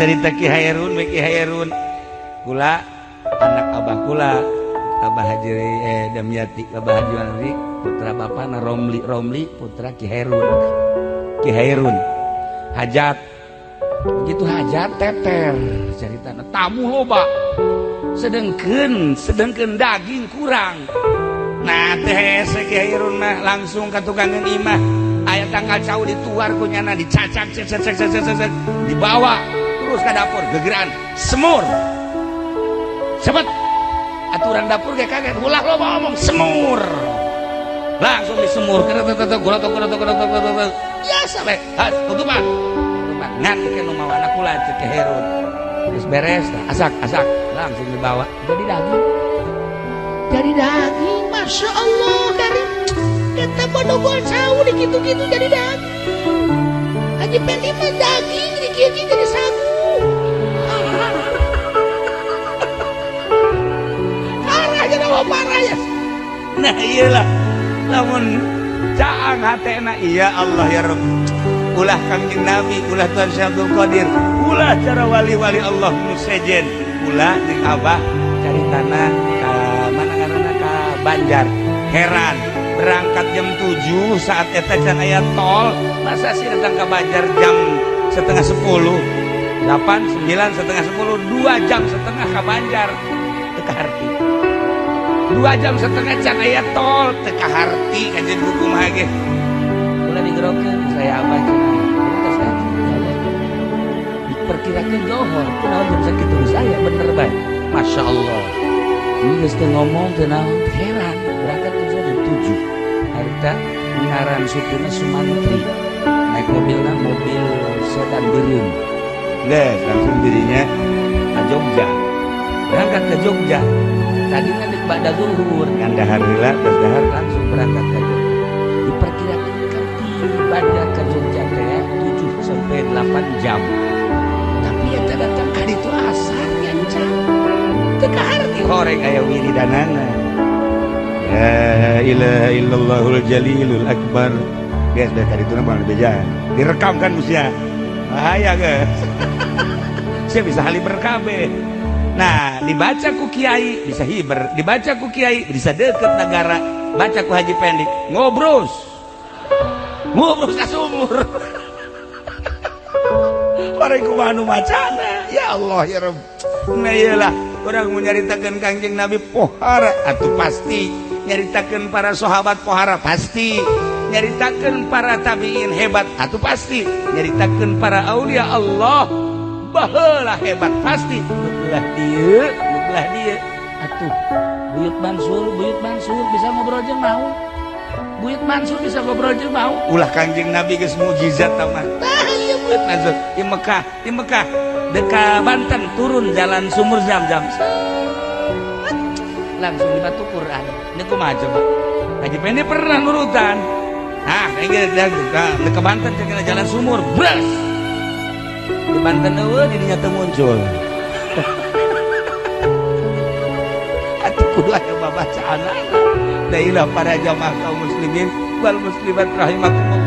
Cerita Ki Hairun, Ki Hairun kula anak abah kula, Abah Haji Damyati, Abah Haji Wanri, putra bapana Romli, Romli putra Ki Hairun. Ki Hairun hajat, begitu hajat teter cerita tamu loba, sedengkeun daging kurang. Nah, teh Ki Hairun mah langsung ka tukangan imah, aya tangkal cau dituar ku nyana, dicacak cek cek cek cek cek, dibawa terus ke dapur, gegeran semur cepet. Aturan dapur kayak kaget, ulah lo ngomong semur, langsung disemur, biasa we. Has tutupan tutupan ngan ke nu mawana kula cek Herun geus beres, asak asak langsung dibawa, jadi daging, jadi daging. Masya Allah, dari eta bodogol cau di gitu-gitu jadi daging. Haji Pendi mah daging di kieu jadi sagu. Parah jadi parah ya. Nah, iyalah lamun caang hatena, iya Allah ya Rabb, ulah Kangjeng Nabi, ulah Tuhan Syekh Abdul Qadir, ulah cara wali-wali Allah nu sejen. Ulah jeung abah cari tanah ka mana ngaranna, ka Banjar. Heran, berangkat jam 7, saat eta can aya tol, masa sih datang ke Banjar jam 9.30, 8, 9, 9.30, 2,5 jam ke Banjar teu kaharti. 2,5 jam can aya tol, teu kaharti kajian kumaha ge. Ulah digerokeun saya abah cenah diperkirakan johor kunaon jam sakitu geus aya, bener bae. Masya Allah, ini geus teu ngomong teu naon, heran. Berangkat jam 7 harita, ngaran supirna Sumantri, naik mobilna mobil sedan beureum. Geus langsung dirinya ke Jogja, berangkat ke Jogja. Tadi nanti pada zuhur ngan dahar heula, geus dahar langsung berangkat ke Jogja. Diperkirakan kan di Banjar ke Jogja teh 7 sampai 8 jam, tapi eta datang ka ditu asar yang can teu kaharti, horeng aya wiridanana, la ilaha illallahul jalilul akbar. Guys, dari tadi itu mah bejaan direkam kan usia bahaya, guys. Saya bisa haliber kabeh. Nah, dibaca ku kiai bisa hiber, dibaca ku kiai bisa deket negara, baca ku Haji Pendi ngobrus ngobrus ka sumur. Orang kumaha nu macana, ya Allah ya Rabb. Nah, iyalah orang mau nyaritakeun Kangjeng Nabi pohara atuh pasti, nyaritakeun para sahabat pohara pasti, nyaritakeun para tabiin hebat atuh pasti, nyaritakeun para aulia Allah baheula hebat pasti. Nu belah dieu, nu belah dieu atuh Buyut Mansur, Buyut Mansur bisa ngobrol jeung mau, Buyut Mansur bisa ngobrol jeung mau. Ulah Kangjeng Nabi geus mukjizat mah. Tah ieu Buyut Mansur di Mekah, di Mekah deka Banten turun jalan sumur Zam-Zam langsung di batu Quran. Ini kumaha coba? Haji Pendi pernah nurutan. Nah, kayak gitu, ke Banten kena jalan sumur, bras. Di Banten eueuh dirinya teu muncul. Atuh kudu aya babacaanana. Dailah para jamaah kaum muslimin wal muslimat rahimakumullah.